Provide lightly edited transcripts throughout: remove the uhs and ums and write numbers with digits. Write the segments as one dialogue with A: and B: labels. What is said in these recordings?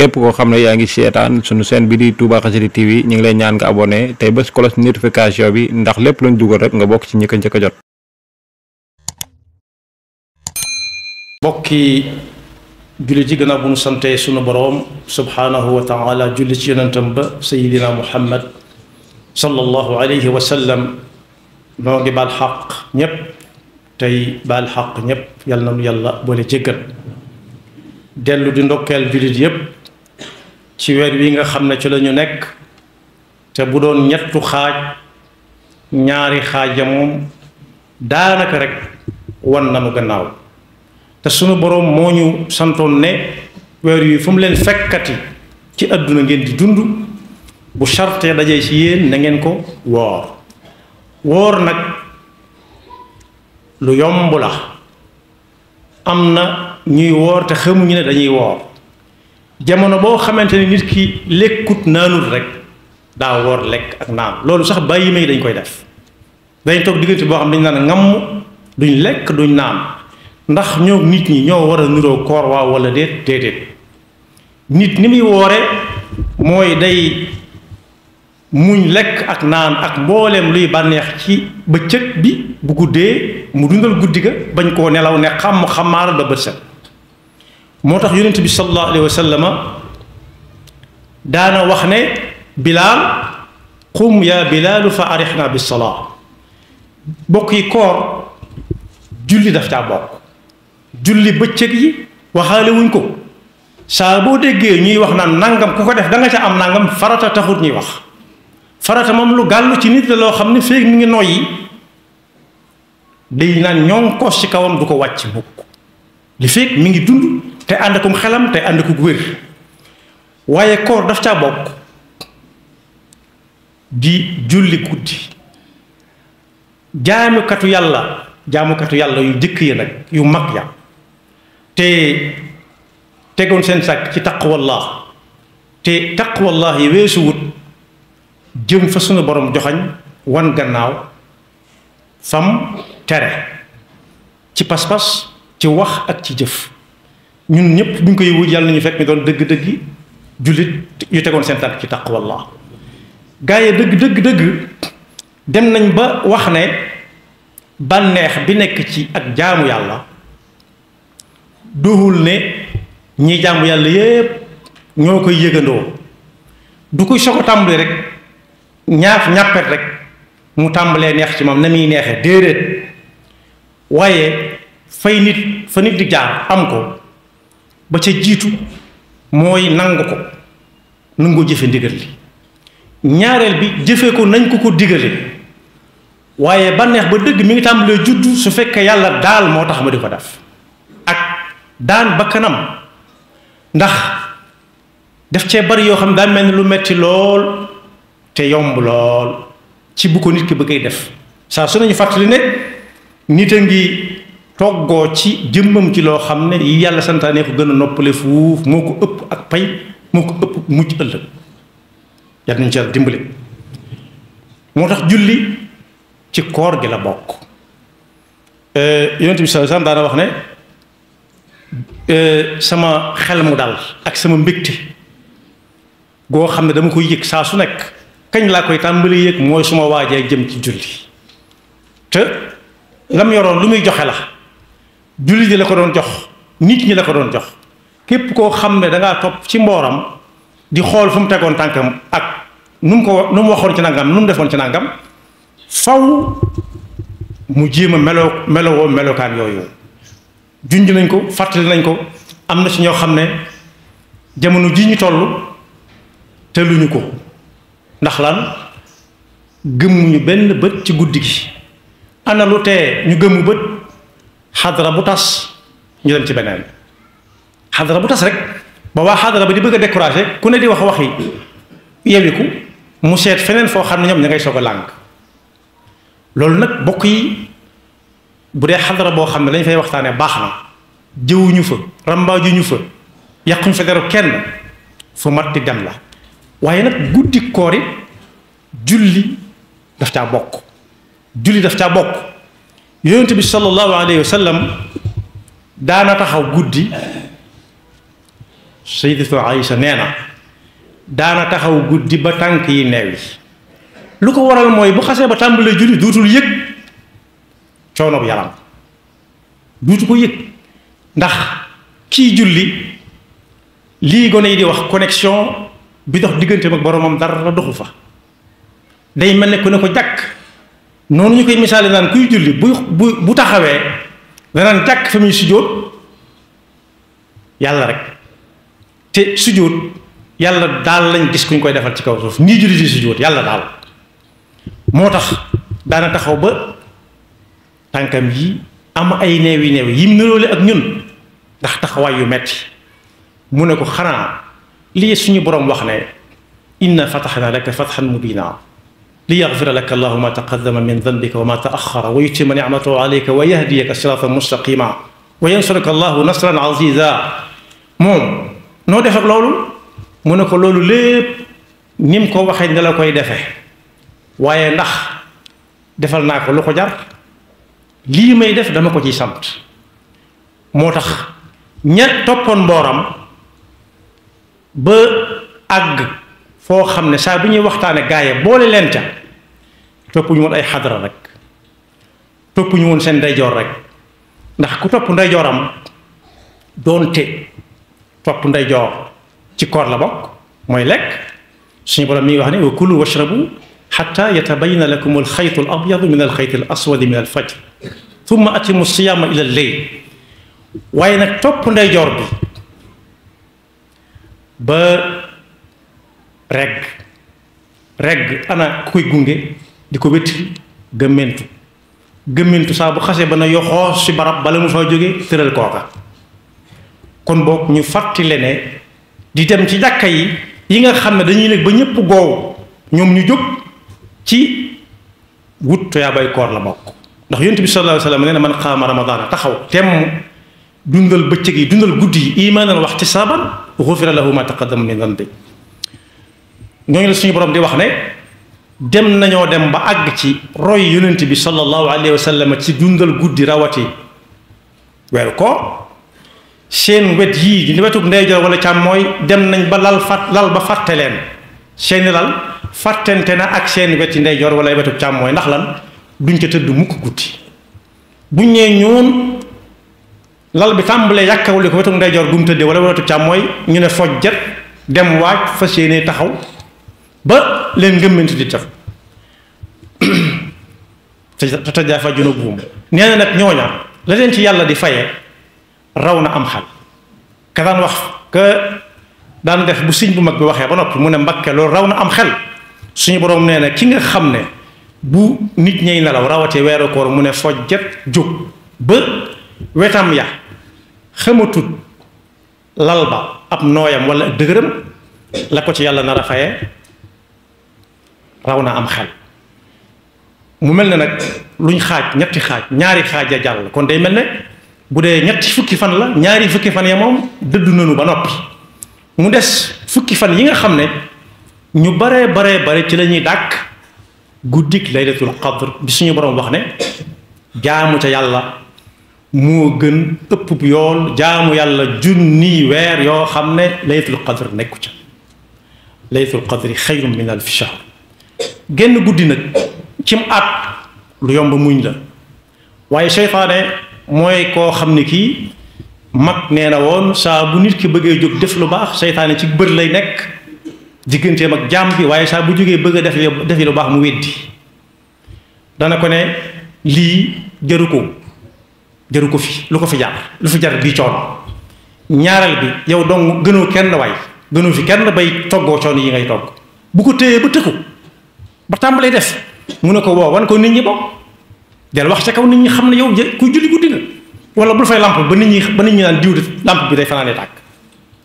A: képp koo xam ne yaa ngi seetaan sunu chaîne bi di Touba Xassida TV ñu ngi lay ñaan nga abonné tey bés cloche notification bi ndax lépp luñ dugal rek nga bokk ci ñi ko njëkk a jot.
B: bokki jullit yi gannaaw bu nu sante sunu boroom subhaanahu wa taala julli ci yonentam ba sayidina muhammad sallallahu alayhi wa sallam noo ngi baal xaq ñépp tey baal xaq ñépp yal na nu yàlla boole jéggal dellu di ndokkeel jullit yépp ci weer wi nga xam ne ci la ñu nekk te bu doon ñettu xaaj ñaari xaaj ya moom daanaka rek wan nanu gannaaw te sunu boroom moo ñu santoon ne weer wi fu mu leen fekkati ci àdduna ngeen di dund bu sartee dajee ci yéen na ngeen ko woor nag lu yomb la am na ñuy woor te xamuñu ne dañuy woor jamono boo xamante ni nit ki lekkut naanut rek daa woor lekk ak naan loolu sax bàyyi may dañ koy def dañ toog diggante boo xam dañ naan ngamm duñ lekk duñ naan ndax ñoo nit ñi ñoo war a nuroo koor waaw wala déedéet nit ni muy woore mooy day muñ lekk ak naan ak mbooleem luy bànneex ci bëccëg bi bu guddee mu dundal guddi ga bañ koo nelaw ne xamaar ba bët set moo tax yonent bi sallallahu alayhi wa sallama daana wax ne bilaal qum yaa bilaalu fa arixna bis salaa bokk yi koor julli daf caa bokk julli bëccëg yi waxaale wuñ ko saa boo déggee ñuy wax naan nangam ku ko def da nga ca am nangam farata taxut ñuy wax farata moom lu gàllu ci nit la loo xam ne feeg mi ngi noyyi day naan ñoŋ kos ci kawam du ko wàcc mukk li feeg mi ngi dund te ànd akum xelam te ànd akuk wér waaye koor daf caa bokk di julli guddi jaamukatu yàlla yu jëkk ya nag yu mag ya te tegoon seen sàkk ci taqwallah te taqwallah yi weesu wut jëm fa sunu borom joxañ wan gannaaw fam tere ci pas-pas ci wax ak ci jëf ñun ñëpp buñ koy wut yàlla nañu fekk mi doon dëgg-dëgg jullit yu tegoon seen tànk ci taqwallah gaa yi dëgg dem nañ ba wax ne bànneex bi nekk ci ak jaamu yàlla duhul ne ñi jaamu yàlla yépp ñoo koy yëgandoo du koy soko tàmbali rek ñàppet rek mu tàmbalee neex ci moom na muy neexee déedéet waaye fa nit di jaar am ko ba ca jiitu mooy nangu jëfe ndigal li ñaareel bi jëfe ko nañ ko digale waaye bànneex ba dëgg mi ngi tàmbalee juddu su fekkee yàlla daal moo tax ma di ko def ak daan ba kanam ndax def cee bari yoo xam daa mel ni lu metti lool te yomb lool ci bu ko nit ki bëggee def saa su nañu fàttali ne nit a ngi toggoo ci jëmmam ci loo xam ne yi yàlla santaane ko gën a noppale fuuf moo ko ëpp ak pay moo ko ëpp mucc ëllëg yàlla nañu ci yàlla dimbali moo tax julli ci koor gi la bokk yonent bi sallallahu alayhi wasallam daana wax ne sama xel mu dal ak sama mbégte goo xam ne dama koy yëg saa su nekk kañ laa koy tàmbali yëg mooy suma waajee jëm ci julli te lam yoroon lu muy joxe la julli di la ko doon jox nit ñi la ko doon jox képp koo xam ne dangaa topp ci mbooram di xool fu mu tegoon tànkam ak nu mu waxoon ci nangam nu mu defoon ci nangam faw mu jéem a melowoo melokaan yooyu junj nañ ko fàttali nañ ko am na ci ñoo xam ne jamono ji ñu toll teluñu ko ndax lan gëmmuñu benn bët ci guddi gi ana lu tee ñu gëmmu bët xadara bu tas ñu dem ci beneen xadara bu tas rek ba waa xadara ba di bëgg a découragé ku ne di wax waxi yewiku mu seet feneen foo xam ne ñoom ña ngay soog a làng loolu nag bokk yi bu dee xadara boo xam ne lañ fay waxtaanee baax na jëwuñu fa rambaajuñu fa yàquñ fa deru kenn fu mat di dem la waaye nag guddi koor it julli daf caa bokk yonent bi sallallahu alayhi wa sallam daana taxaw guddi sayyidatu Aïsa nee na daana taxaw guddi ba tànk yi neew yi lu ko waral mooy bu xasee ba tàmbalee julli duutul yëg coono yaram duutu ko yëg ndax kii julli lii gone yi di wax connexion bi dox digganteem ak boromam dara doxu fa day mel ne ku ne ko jàkk noonu ñu koy misaale naan kuy julli bu taxawee danaan jàkk fa muy sujjóot yàlla rek te sujjóot yàlla daal lañ gis kuñ koy defal ci kaw suuf nii julli di sujjóot yàlla daal moo tax daana taxaw ba tànkam yi am ay neew yim niroole ak ñun ndax taxawaay yu metti mu ne ko xanaa lii suñu boroom wax ne inna fataxna laka fatxan mubina li yaxfira laka allahu ma taqaddama min danbika wa ma taaxara wa yutima nicmatahu alayka wa yahdiyaka siratan mustaqima wa yansuraka allahu nasran aziza moom noo def ak loolu mu ne ko loolu lépp ni mu ko waxee ne la koy defee waaye ndax defal naa ko lu ko jar lii may def dama ko ciy sant moo tax ña toppoon mbooram ba àgg foo xam ne saa bu ñuy waxtaane gaaye boole leen ca toppuñu woon ay xadara rek toppuñu woon seen ndeyjoor rek ndax ku topp ndeyjooram doonte topp ndeyjoor ci koor la bokk mooy lekk suñu borom mi ngi wax ne wa kulu washrabu xatta yatabayana lakum alxaytu al abyadu min alxayti al aswadi min alfajr thumma atimu siyaama ila lleyl waaye nag topp ndeyjoor bi ba regg ana ku koy gunge di ko wétti gëmmentu saa bu xasee ba na yoxoo si barab bala mu fa jóge tëral kooka kon boog ñu fàttali ne di dem ci jàkka yi nga xam ne dañuy nekk ba ñëpp goow ñoom ñu jóg ci wut tuyaabay koor la bokk ndax yonent bi sallallahu alayhi wa sallam nee na man qaama ramadaana taxaw temm dundal bëccëg yi dundal guddi yi imaanan wa ihtisaaban gufira lahu ma taqaddama min danbi ñooñu la suñu borom di wax ne dem nañoo dem ba àgg ci roy yonent bi sallallahu alayhi wa sallam ci dundal guddi rawati weeru koor seen wet yii di wetug ndeyjoor wala càmmooy dem nañ ba lal ba fàtte leen seeni lal fàttente na ak seen weti ndeyjoor wala wetug càmmooy ndax lan duñ ca tëdd mukk guddi buñ ñee ñoon lal bi tàmbalee yàkkawuli ko wetug ndeyjoor bu mu tëddee wala wetug càmmooy ñu ne fojjat dem waaj fas yéene taxaw ba leen ngëmmentu di taf te tajaafa junubuhum nee na nag ñooña la leen ci yàlla di faye raw na am xel ka daan wax ka daan def bu siñ bu mag bi waxee ba noppi mu ne mbakke loolu raw na am xel suñu boroom nee na ki nga xam ne bu nit ñay nelaw rawatee weeru koor mu ne fojjat jóg ba wetam ya xamatut lal ba ab nooyam wala ak dëgëram la ko ci yàlla nar a faye raw na am xel mu mel ne nag luñ xaaj ñetti xaaj ñaari xaaj ya jàll kon day mel ne bu dee ñetti fukki fan la ñaari fukki fan ya moom dëddu nañu ba noppi mu des fukki fan yi nga xam ne ñu bare ci la ñuy dàkk guddik laylatul qadr bi suñu borom wax ne jaamu ca yàlla moo gën ëpp yool jaamu yàlla junni weer yoo xam ne laylatul qadr nekku ca laylatul qadri xayrun min alfi shahr genn guddi nag cim at lu yomb muñ la waaye seytaane mooy koo xam ne kii mag nee na woon saa bu nit ki bëggee jóg def lu baax seytaane ci bët lay nekk digganteem ak jaam bi waaye saa bu jógee bëgg a def lu baax mu weddi dana ko ne lii jaru ko fi lu ko fi jar lu fi jar bii coono ñaareel bi yow dong gënoo kenn waay gënoo fi kenn bay toggoo coono yi ngay togg bu ko téyee ba tëkku ba tàmbalee def mu ne ko woo wan ko nit ñi bokk del wax ca kaw nit ñi xam ne yow kuy julli guddi nga wala bul fay lamp ba nit ñi naan diw de lamp bi day fanaanee tàkk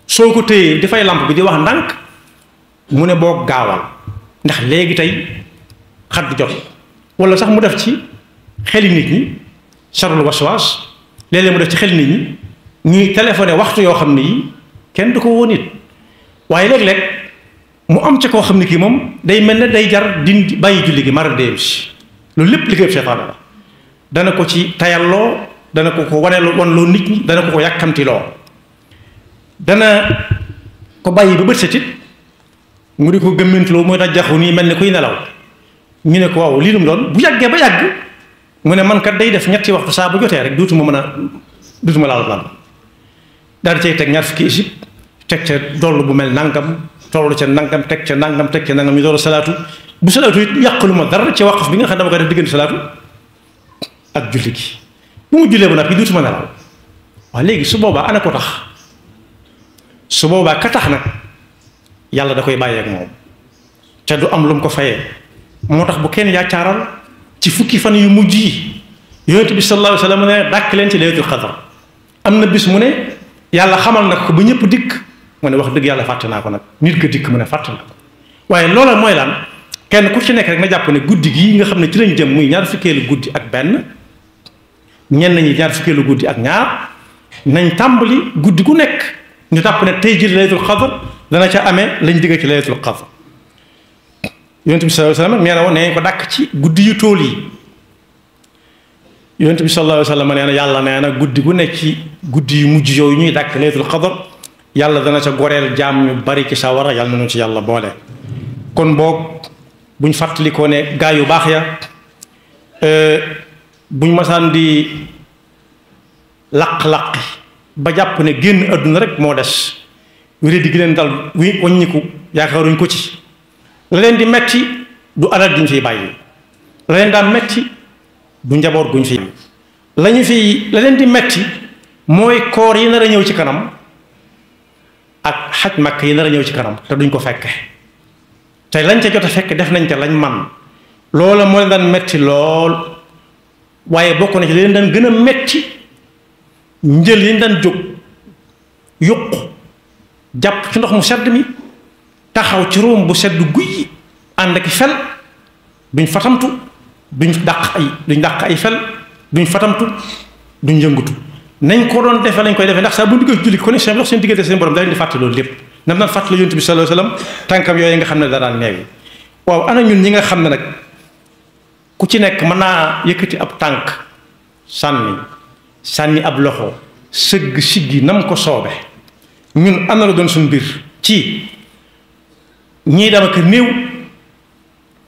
B: soo ko téyee di fay lamp bi di wax ndànk mu ne boo gaawal ndax léegi tey xadd jot wala sax mu def ci xeli nit ñi charul waswaas léeg-léeg mu def ci xeli nit ñi ñuy téléphoné waxtu yoo xam ne yi kenn du ko woon it waaye léeg-léeg mu am ca koo xam ne kii moom day mel ne day jar dindi bàyyi julli gi mara déew si loolu lépp liggéey seytaane la dana ko ci tayalloo dana ko waneloo nit ñi dana ko yàkkamtiloo dana ko bàyyi ba bët setit mu di ko gëmmantloo muy rajaxu nii mel ni kuy nelaw ñu ne ko waaw lii lum doon bu yàggee ba yàgg mu ne man kat day def ñetti waxtu saa bu jotee rek duutuma laal lan daal di cay teg ñaar fukki isib teg ca doll bu mel nangam tollu ca nangam teg ca nangam teg ca nangam ñu door a salaatu bu salaatu it yàqalu ma dara ci waqf bi nga xam ne dama koy def diggante salaatu ak julli gi bu mu jullee ba nag yi duutuma nelaw waaye léegi su boobaa ana ko tax su boobaa ka tax nag yàlla da koy bàyyeek moom te du am lu mu ko fayee moo tax bu kenn yaacaaral ci fukki fan yu mujj yi yonent bi sallallahu alayhi wa sallam ne dàkk leen ci laylatul qadr am na bis mu ne yàlla xamal na ko ba ñëpp dikk mu ne wax dëgg yàlla fàtte naa ko nag nit ka dikk mu ne fàtte na ko waaye loola mooy lan kenn ku ci nekk rek na jàpp ne guddi gii nga xam ne ci lañ jëm muy ñaar fukkeelu guddi ak benn ñenn ñi ñaar fukkeelu guddi ak ñaar nañ tàmbali guddi gu nekk ñu tàpp ne tey jii laylatul qadr dana ca amee lañ digg ci laylatul qadr yonent bi sallallahu alayhi wa sallam nee na woon nee ko dàkk ci guddi yu tool yi yonent bi sallallahu alayhi wa sallam nee na yàlla nee na guddi gu nekk ci guddi yu mujj yooyu ñuy dàkk laylatul qadr yàlla dana ca goreel jaam ñu bari ci sawara yàlla nañu ci yàlla boole. kon boog buñ fàttalikoo ne gaa yu baax ya buñ masaan di laq-laqi ba jàpp ne génn àdduna rek moo des wéré di gi leen dal waññiku yaakaaruñ ko ci la leen di metti du alal duñ fiy bàyyi la leen daan metti du njaboot guñ fi la leen di metti mooy koor yi nar a ñëw ci kanam ak xaj makk yi nar a ñëw ci kanam te duñ ko fekke te lañ ca jot a fekk def nañ ca lañ man loola moo leen daan metti lool waaye bokk na ci leen daan gën a metti njël yi ñu daan jóg yuq jàpp ci ndox mu sedd mi taxaw ci róom bu sedd guy ànd ak fel duñ fatamtu duñ dàq ay fel duñ fatamtu duñ yëngutu nañ ko doon defee lañ koy defee ndax saa bu duggee julli connexion bi dox seen diggante seen borom da leen di fàtte loolu lépp nam daan fàtte la yonent bi sallallahu alayhi wa sallam tànkam yooyu nga xam ne da daan neew yi waaw ana ñun ñi nga xam ne nag ku ci nekk mën naa yëkkati ab tànk sànni ab loxo sëgg siggi nam ko soobe ñun am na la doon suñu mbir ci ñii dama ko néew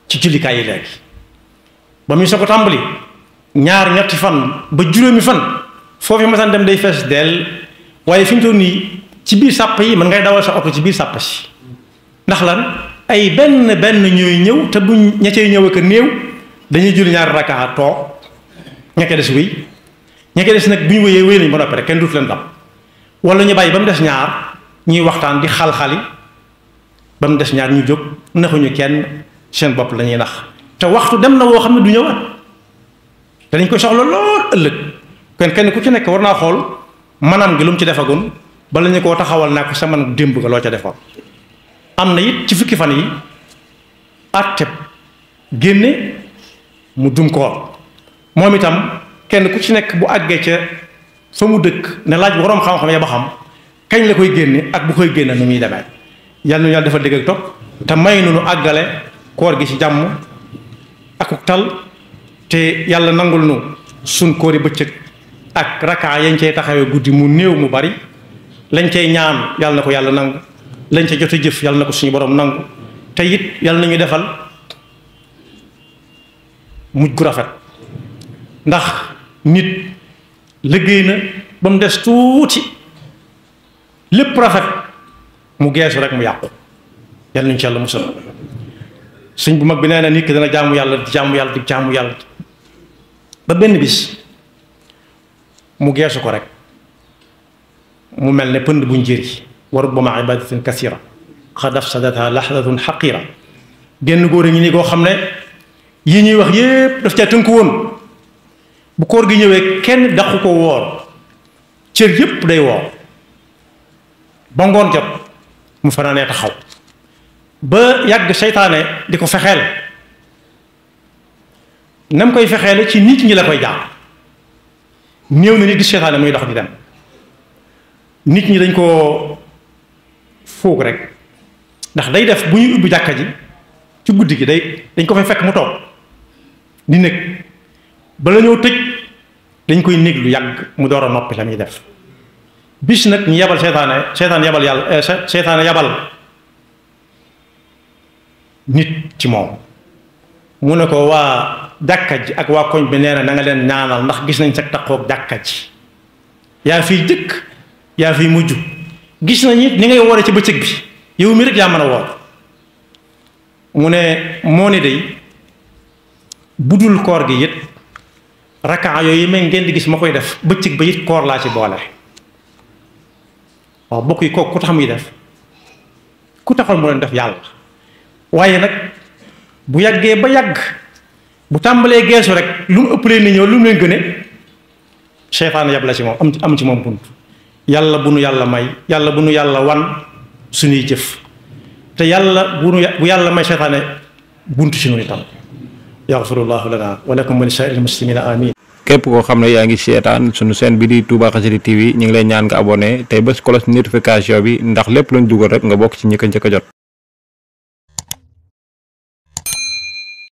B: ci jullikaay yi léegi ba muy soo ko tàmbali ñaar ñetti fan ba juróomi fan foofu ma san dem day fees dell waaye fi mu toll nii ci biir sàpp yi mën ngay dawal sa oto ci biir sàpp si ndax lan ay benn ñooy ñëw te buñ ña cay ñëw ak néew dañuy julli ñaari rakkaa toog ña ca des wéy ña ca des nag bu ñu wéyee wéy nañ ba noppi rek kenn dut leen dab wala ñu bàyyi ba mu des ñaar ñuy waxtaan di xal-xali ba mu des ñaar ñu jóg naxuñu kenn seen bopp la ñuy nax te waxtu dem na woo xam ne du ñëwaat te dañ koy soxla lool ëllëg kon kenn ku ci nekk war naa xool manam gi lu mu ci defagun bala ñu koo taxawal naa ko sa man démb ga loo ca defoon am na it ci fukki fan yi àtte génne mu dum koor moom itam kenn ku ci nekk bu àggee ca fa mu dëkk ne laaj waroom xam-xam ya ba xam kañ la koy génne ak bu koy génne nu muy demee yàlla nu yàlla dafa dégg ak topp te may nu nu àggale koor gi ci jàmm akuk tal te yàlla nangul nu sun koori bëccëg ak rakkaa yañ cey taxawee guddi mu néew mu bari lañ cay ñaan yàlla na ko yàlla nangu lañ ca jote jëf yàlla na ko suñu borom nangu te it yàlla nañu defal mujj gu rafet ndax nit liggéey na ba mu des tuuti lépp rafet mu geesu rek mu yàqu yàlla nañu ci yàlla musal sëñ bu mag bi nee na nit ki dana jaamu yàlla di jaamu yàlla ba benn bis mu geesu ko rek mu mel ne pënd buñ jëri wa rubbama ibadatin kasira xad afsadata lahdatun xaqira genn góor a ngi nii koo xam ne yi ñuy wax yépp daf caa tënku woon bu koor gi ñëwee kenn daqu ko woor cër yépp day woor ba ngoon jot mu fanaanee taxaw ba yàgg seytaane di ko fexeel nam koy fexeele ci nit ñi la koy jaar néew na nit gis seytaane muy dox di dem nit ñi dañ ko foog rek ndax day def bu ñuy ubbi jàkka ji ci guddi gi dañ ko fay fekk mu toog di nekk bala ñoo tëj dañ koy néeg lu yàgg mu door a noppi la muy def bis nag ñu yabal seytaan yabal yàlla seytaane yabal nit ci moom mu ne ko waa jàkka ji ak waa koñ bi nee na nga leen ñaanal ndax gis nañ sag taqoog jàkka ji yaa fiy jëkk yaa fiy mujj gis nañ it ni ngay woore ci bëccëg bi yow mi rek yaa mën a woor mu ne moo ni day budul koor gi it rakkaa yooyu may ngeen di gis ma koy def bëccëg ba it koor laa ci boole waaw bokk yi kooku ku tax muy def ku taxal mu leen def yàlla waaye nag bu yàggee ba yàgg bu tàmbalee geesu rek lu mu ëppalee ni ñëw lu mu leen gëne seytaane yab la ci moom am ci moom bunt yàlla bu nu yàlla may yàlla bu nu yàlla wan suñuy jëf te yàlla bu yàlla may seytaane bunt ci nu itam yaxfirullahu lana wa lakum wa li saa'iril muslimina amin.
A: képp koo xam ne yaa ngi seetaan sunu chaîne bi di Touba Xassida TV ñu ngi lay ñaan nga abonné tey bés cloche notification bi ndax lépp luñ dugal rek nga bokk ci ñi ko njëkk a jot.